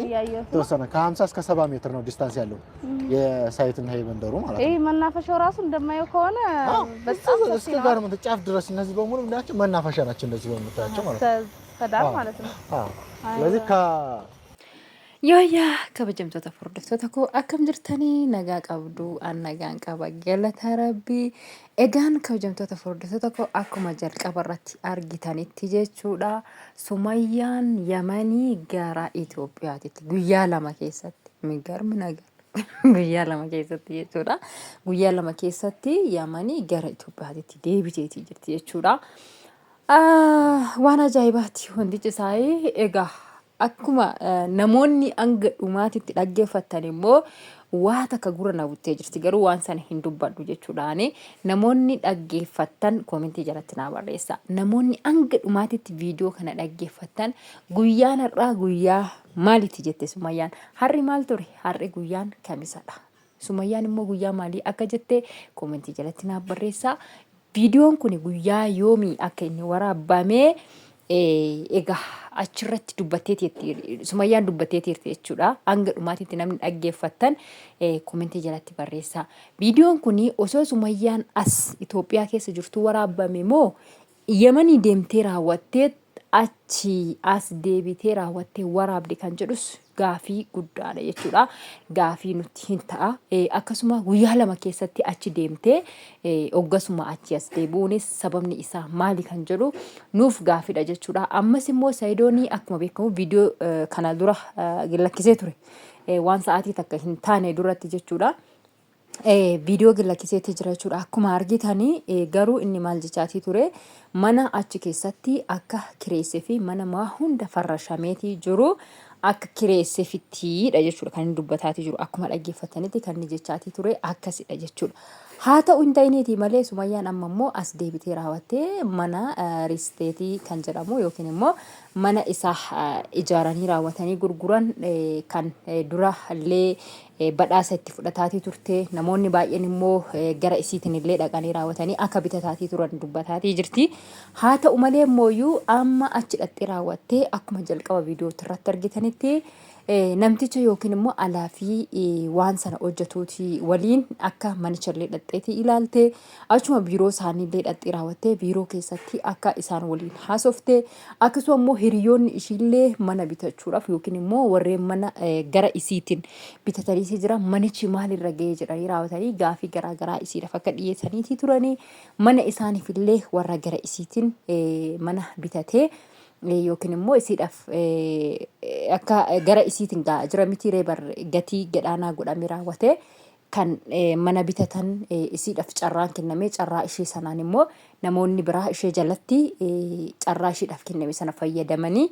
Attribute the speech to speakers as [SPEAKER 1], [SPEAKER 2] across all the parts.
[SPEAKER 1] እያየሁት ነው።
[SPEAKER 2] የተወሰነ ከ50 እስከ 70 ሜትር ነው ዲስታንስ ያለው የሳይትና የመንደሩ ማለት
[SPEAKER 1] ይህ
[SPEAKER 2] ነው።
[SPEAKER 1] መናፈሻው ራሱ እንደማየው ከሆነ
[SPEAKER 2] አዎ፣
[SPEAKER 1] በጣም ሰፊ
[SPEAKER 2] እስከ
[SPEAKER 1] ነው።
[SPEAKER 2] ጋርመንት ጫፍ ድረስ እነዚህ በሙሉ ምንድናቸው መናፈሻ ናቸው። እንደዚህ በምታያቸው ማለት ነው።
[SPEAKER 1] እስከ ዳር
[SPEAKER 2] አዎ።
[SPEAKER 1] ማለት ነው።
[SPEAKER 2] አዎ። ስለዚህ ከ
[SPEAKER 3] Yooyyaa kabajamtoota hordoftoota koo, akkam jirtanii? Nagaa qabdu? An nagaan qaba, galata rabbii. Egaan kabajamtoota hordoftoota koo, akkuma jalqaba irratti argitanitti jechuudha, Sumayyaan Yamanii gara Itoophiyaatitti guyyaa 2 keessatti, migarmi nagaa, guyyaa 2 keessatti jechuudha, guyyaa 2 keessatti Yamanii gara Itoophiyaatitti deebiteetii jirti jechuudha. Waan ajaa'ibaati wantichi isaa. Egaa akkuma namoonni hanga dhumaatitti dhaggeeffattan immoo waa takka gurra na buttee jirti, garuu waan sana hin dubbadhu jechuudhaani. Namoonni dhaggeeffattan koomentii jalatti naa barreessa. Namoonni hanga dhumaatitti viidiyoo kana dhaggeeffattan, guyyaan har'aa guyyaa maaliiti jette Sumayyaan? Har'i maal ture? Har'i guyyaan Kamisadha. Sumayyaan immoo guyyaa maalii akka jette koomentii jalatti naa barreessa. Viidiyoon kun guyyaa yoomii akka inni waraabame egaa achirratti dubbatteetii, Sumayyaan dubbatteetirti jechuudha. Hanga dhumaatitti namni dhaggeeffattan koomentii jalatti barreessaa. Viidiyoon kun osoo Sumayyaan as Itoophiyaa keessa jirtu waraabame moo Yemanii deemtee raawwattee achi as deebitee raawwattee waraabde kan jedhus gaafii guddaadha jechuudha. Gaafii nutti hin ta'a. Akkasuma guyyaa 2 keessatti achi deemtee hoggasuma achi as deebi'uunis sababni isaa maali kan jedhu nuuf gaafiidha jechuudha. Ammas immoo Sayidoonii akkuma beekamu viidiyoo kana dura lakkisee ture. Waan sa'aatii takka hin taane duratti jechuudha. Viidiyoo gad lakkiseetii jira jechuudha. Akkuma argitanii garuu inni maal jechaatii ture? Mana achi keessatti akka kireessee fi mana maa hunda farrashameetii jiru akka kireesseefittiidha jechuudha kan inni dubbataatii jiru. Akkuma dhaggeeffatanitti kan inni jechaatii ture akkasidha jechuudha. Haa ta'u hin ta'iniitii malee Sumayyaan amma immoo as deebitee raawwattee mana riisteetii kan jedhamu yookiin immoo mana isaa ijaaranii raawwatanii gurguran kan dura illee badhaasa itti fudhataatii turte, namoonni baay'een immoo gara isiitiin illee dhaqanii raawwatanii akka bitataatii turan dubbataatii jirti. Haa ta'u malee immooyyuu amma achi dhaqxee raawwattee akkuma jalqaba viidiyoo irratti argitanitti namticha yookiin immoo alaafii waan sana hojjetuuti waliin akka manicha illee dhaqxeetii ilaalte, achuma biiroo isaanii illee dhaqxee raawwattee biiroo keessatti akka isaan waliin haasofte, akkasuma immoo hiriyoonni ishiillee mana bitachuudhaaf yookiin immoo warreen mana gara isiitiin bitataniis jira, manichi maalirra ga'ee jedhanii raawwatanii gaafii garaa garaa isiidhaaf akka dhiyeessaniitii turanii, mana isaaniif illee warra gara isiitiin mana bitatee yookiin immoo isiidhaaf akka gara isiitiin gahaa jira miti ree bar, gatii gadhaanaa godhamee raawwatee kan mana bitatan isiidhaaf carraan kenname, carraa ishee sanaan immoo namoonni biraa ishee jalatti carraa isheedhaaf kenname sana fayyadamanii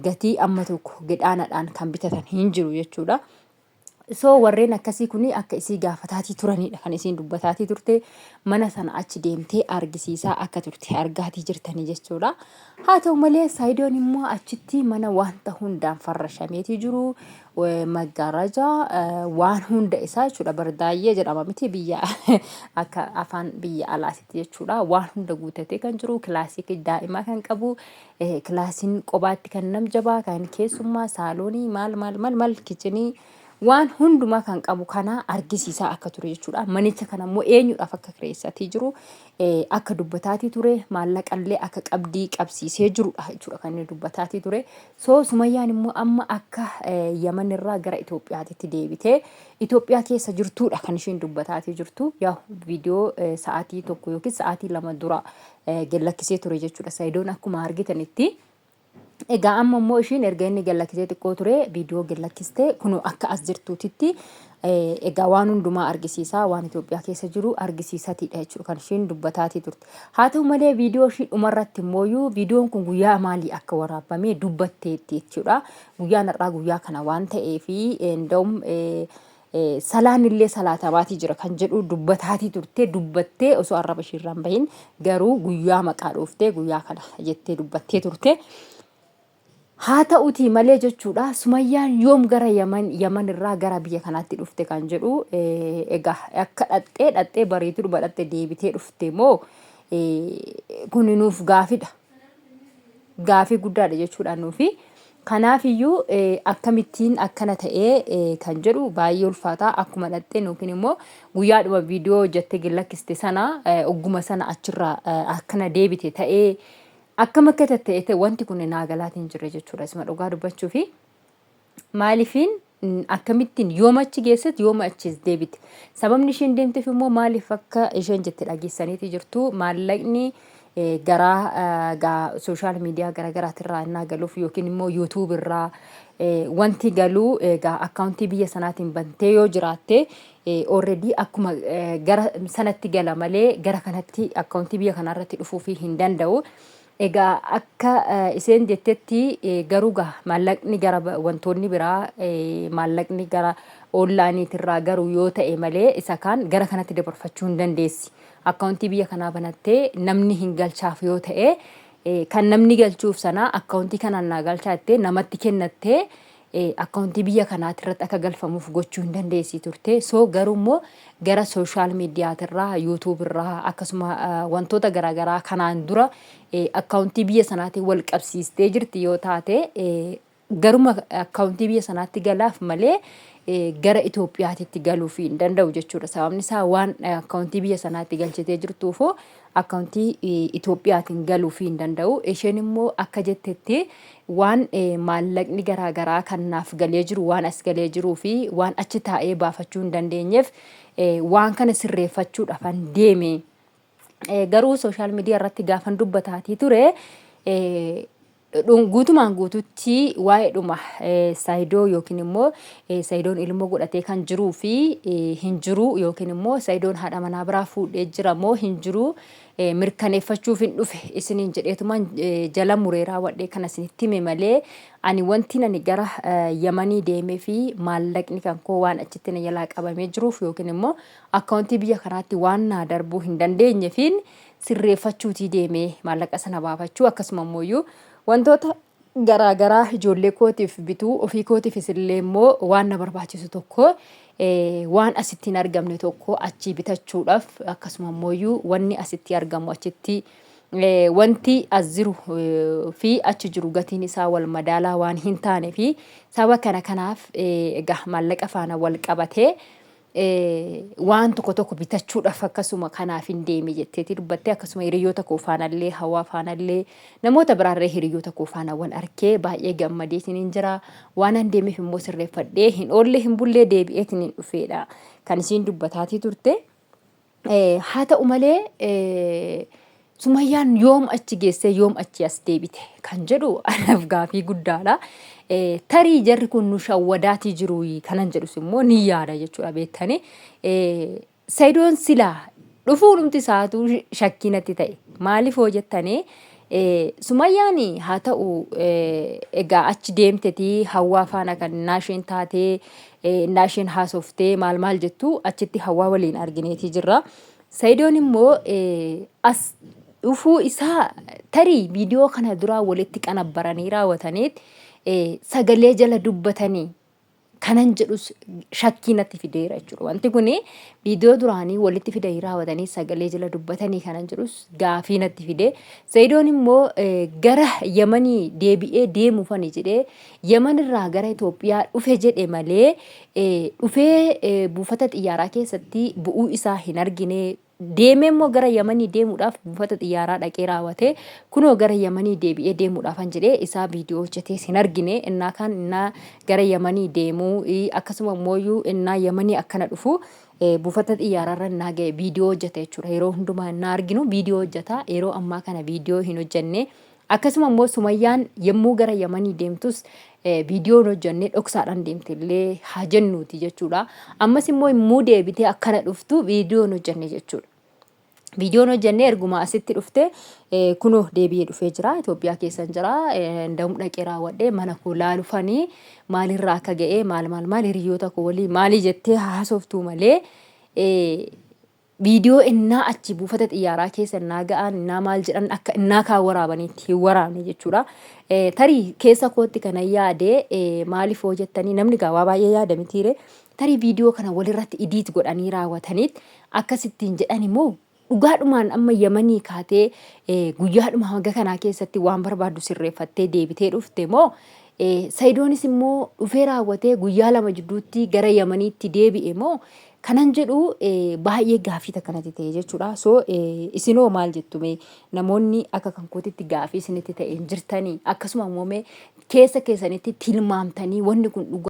[SPEAKER 3] gatii amma tokko gadhaanaadhaan kan bitatan hin jiru jechuudha. So warreen akkasii kun akka isii gaafataatii turanidha kan isiin dubbataatii turte. Mana sana achi deemtee argisiisaa akka turte argaatii jirtanii jechuudha. Haa ta'u malee Saayidoon immoo achitti mana wanta hundaan farrashameetii jiru, maggaarajaa waan hunda isaa jechuudha, bardaayyee jedhama miti biyya akka afaan biyya alaasitti jechuudha, waan hunda guutatee kan jiru, kilaasii daa'imaa kan qabu, kilaasiin qobaatti kan nam jabaa, kan keessummaa, saaloonii, maal maal maal maal, kichinii, waan hundumaa kan qabu kana argisiisaa akka ture jechuudha. Manicha kana immoo eenyudhaaf akka kireessatii jiru akka dubbataatii ture, maallaqallee akka qabdii qabsiisee jirudha jechuudha kan inni dubbataatii ture. So Sumayyaan immoo amma akka Yaman irraa gara Itoophiyaatitti deebitee Itoophiyaa keessa jirtudha kan isheen dubbataatii jirtu. Yaa viidiyoo sa'aatii 1 yookiin sa'aatii 2 dura gad lakkisee ture jechuudha. Sayidoon akkuma argitanitti. Egaa amma immoo ishiin erga inni gad lakkisee xiqqoo ture viidiyoo gad lakkiste, kunoo akka as jirtuutitti egaa waan hundumaa argisiisaa, waan Itoophiyaa keessa jiru argisiisatiidha jechuudha kan ishiin dubbataatii turte. Haa ta'u malee viidiyoo ishii dhumarratti immooyyuu viidiyoon kun guyyaa maalii akka waraabame dubbatteetti jechuudha. Guyyaan har'aa guyyaa kana waan ta'eef nda'um salaan illee salaatamaatii jira kan jedhu dubbataatii turte. Dubbattee osoo arraba ishiirraa hin bahin garuu guyyaa maqaa dhooftee guyyaa kana jettee dubbattee turte. Haa ta'utii malee jechuudha, Sumayyaan yoom gara Yaman, Yaman irraa gara biyya kanaatti dhufte kan jedhu, egaa akka dhaxxee dhaxxee bareetuu dhuma dhaxxe deebitee dhufte moo, kuni nuuf gaafidha. Gaafii guddaadha jechuudha nuufi. Kanaafiyyuu akkamittiin akkana ta'ee kan jedhu baay'ee ulfaata. Akkuma dhaqxeen yookiin immoo guyyaadhuma viidiyoo hojjattee gad lakkiste sana ogguma sana achirraa akkana deebite ta'ee akkam akka ta'e wanti kun naa galaatiin jirre jechuudha. Isuma dhugaa dubbachuufi maaliifiin akkamittiin yooma achi geesset yooma achis deebite. Sababni isheen deemteef immoo maaliif akka isheen jette dhageessaniiti jirtu. Maallaqni garaa sooshaal miidiyaa garaagaraatirraa innaa galuuf yookiin immoo yuutuub irraa wanti galuu egaa akkaawuntii biyya sanaatiin bantee yoo jiraatte already akkuma gara sanatti gala malee gara kanatti akkaawuntii biyya kanaarratti dhufuufii hin danda'u. Egaa akka isheen jettetti garuu gaa maallaqni gara wantoonni biraa maallaqni gara onlaayiniitirraa garuu yoo ta'e malee isa kaan gara kanatti dabarfachuu hin dandeessi. Akkaawuntii biyya kanaa banattee namni hin galchaaf yoo ta'e kan namni galchuuf sana akkaawuntii kanaan naa galchaa jettee namatti kennattee akkaawuntii biyya kanaati irratti akka galfamuuf gochuu hin dandeessi turte. So garuu immoo gara sooshaal miidiyaatirraa, yuutuubirraa akkasuma wantoota garaagaraa kanaan dura akkaawuntii biyya sanaatiin wal qabsiistee jirti yoo taate garuma akkaawuntii biyya sanaatti galaaf malee gara Itoophiyaatitti galuuf hin danda'u jechuudha. Sababni isaa waan akkaawuntii biyya sanaatti galchitee jirtuufu akkaawuntii Itoophiyaatiin galuuf hin danda'u. Isheen immoo akka jettetti waan maallaqni garaa garaa kan naaf galee jiru waan as galee jiruu fi waan achi taa'ee baafachuu hin dandeenyeef waan kana sirreeffachuudhaafan deeme. Garuu sooshaal miidiyaa irratti gaafan dubbataatii ture guutumaan guututti waa'eedhuma Saayidoo yookiin immoo Saayidoon ilmoo godhatee kan jiruu fi hin jiru yookiin immoo Saayidoon haadha manaa biraa fuudhee jira moo hin jiru mirkaneeffachuuf hin dhufe isiniin jedheetumaan jala muree raawwadhee kana isinitti hime malee ani wanti ani gara Yamanii deemee fi maallaqni kan koo waan achitti na jalaa qabamee jiruuf yookiin immoo akkaawuntii biyya kanaatti waan naa darbuu hin dandeenyefiin sirreeffachuutii deemee maallaqa sana baafachuu akkasuma immoo wantoota garaa garaa ijoollee kootiif bituu ofii kootiifis illee immoo waan na barbaachisu tokko waan asitti hin argamne tokko achii bitachuudhaaf akkasuma immoo wanni asitti argamu achitti wanti as jiru fi achi jiru gatiin isaa wal madaalaa waan hin taane fi saba kana kanaaf egaa maallaqa faana wal qabatee waan tokko tokko bitachuudhaaf akkasuma kanaaf hin deeme jetteeti dubbatte. Akkasuma hiriyoota koo faanallee hawaa faanallee namoota biraarree hiriyoota koo faana wal arkee baay'ee gammadeetiin hin jira. Waan an deemeef immoo sirreeffadhee hin oolle hin bullee deebi'eetiin hin dhufeedha kan isiin dubbataatii turte. Haa ta'u malee Sumayyaan yoom achi geessee yoom achi as deebite kan jedhu anaaf gaafii guddaadha. Tarii jarri kun nu shawwadaatii jiru kanan jedhus immoo ni yaada jechuudha beektanii. Sayidoon silaa dhufuudhumti isaatu shakkii natti ta'e. Maaliif hoo jettanii Sumayyaan haa ta'u egaa achi deemtetii hawwaa faana kan innaa isheen taatee innaa isheen haasoftee maal maal jettu achitti hawwaa waliin argineetii jirra. Sayidoon immoo as dhufuu isaa tarii viidiyoo kana duraa walitti qanabbaranii raawwataniit sagalee jala dubbatanii kanan jedhus shakkii natti fideera jechuudha. Wanti kun viidiyoo duraanii walitti fidanii raawwatanii sagalee jala dubbatanii kanan jedhus gaafii natti fide. Sayidoon immoo gara Yamanii deebi'ee deemuufani jedhee Yaman irraa gara Itoophiyaa dhufe jedhe malee dhufee buufata xiyyaaraa keessatti bu'uu isaa hin argine. Deemee immoo gara Yamanii deemuudhaaf buufata xiyyaaraa dhaqee raawwate kunoo gara Yamanii deebi'ee deemuudhaafan jedhee isaa viidiyoo hojjetees hin argine. Innaa kaan innaa gara Yamanii deemuu akkasuma immoo innaa Yamanii akkana dhufu buufata xiyyaaraarra innaa ga'e viidiyoo hojjeta jechuudha. Yeroo hundumaa innaa arginu viidiyoo hojjeta. Yeroo ammaa kana viidiyoo hin hojjenne. Akkasuma immoo Sumayyaan yommuu gara Yamanii deemtus viidiyoo hin hojjenne dhoksaadhaan deemte illee haa jennuuti jechuudha. Ammas immoo yommuu deebitee akkana dhuftu viidiyoo hin hojjenne jechuudha. Viidiyoon hojjenne erguma asitti dhufte kunoo deebi'ee dhufee jira. Itoophiyaa keessan jira. Nda'um dhaqee raawwadhee mana koo laalufanii maalirraa akka ga'e maal maal maal hiriyoota koo walii maalii jettee haasoftuu malee Viidiyoo innaa achi buufata xiyyaaraa keessa innaa ga'an innaa maal jedhan akka innaa kaan waraabaniitti hin waraabne jechuudha. Tarii keessa kootti kana yaade maaliif hoo jettanii namni gaa waa baay'ee yaada mitiire tarii viidiyoo kana walirratti idiit godhanii raawwataniit akkasittiin jedhan immoo dhugaadhumaan amma Yamanii kaatee guyyaadhuma hanga kanaa keessatti waan barbaaddu sirreeffattee deebitee dhufte moo Sayidoonis immoo dhufee raawwatee guyyaa 2 jidduutti gara Yamaniitti deebi'e moo kanan jedhu baay'ee gaaffii takka natti ta'e jechuudha. So isinoo maal jettu mee namoonni akka kan kootitti gaaffii isinitti ta'e hin jirtanii akkasuma immoo mee keessa keessanitti tilmaamtanii wanni kun dhugaa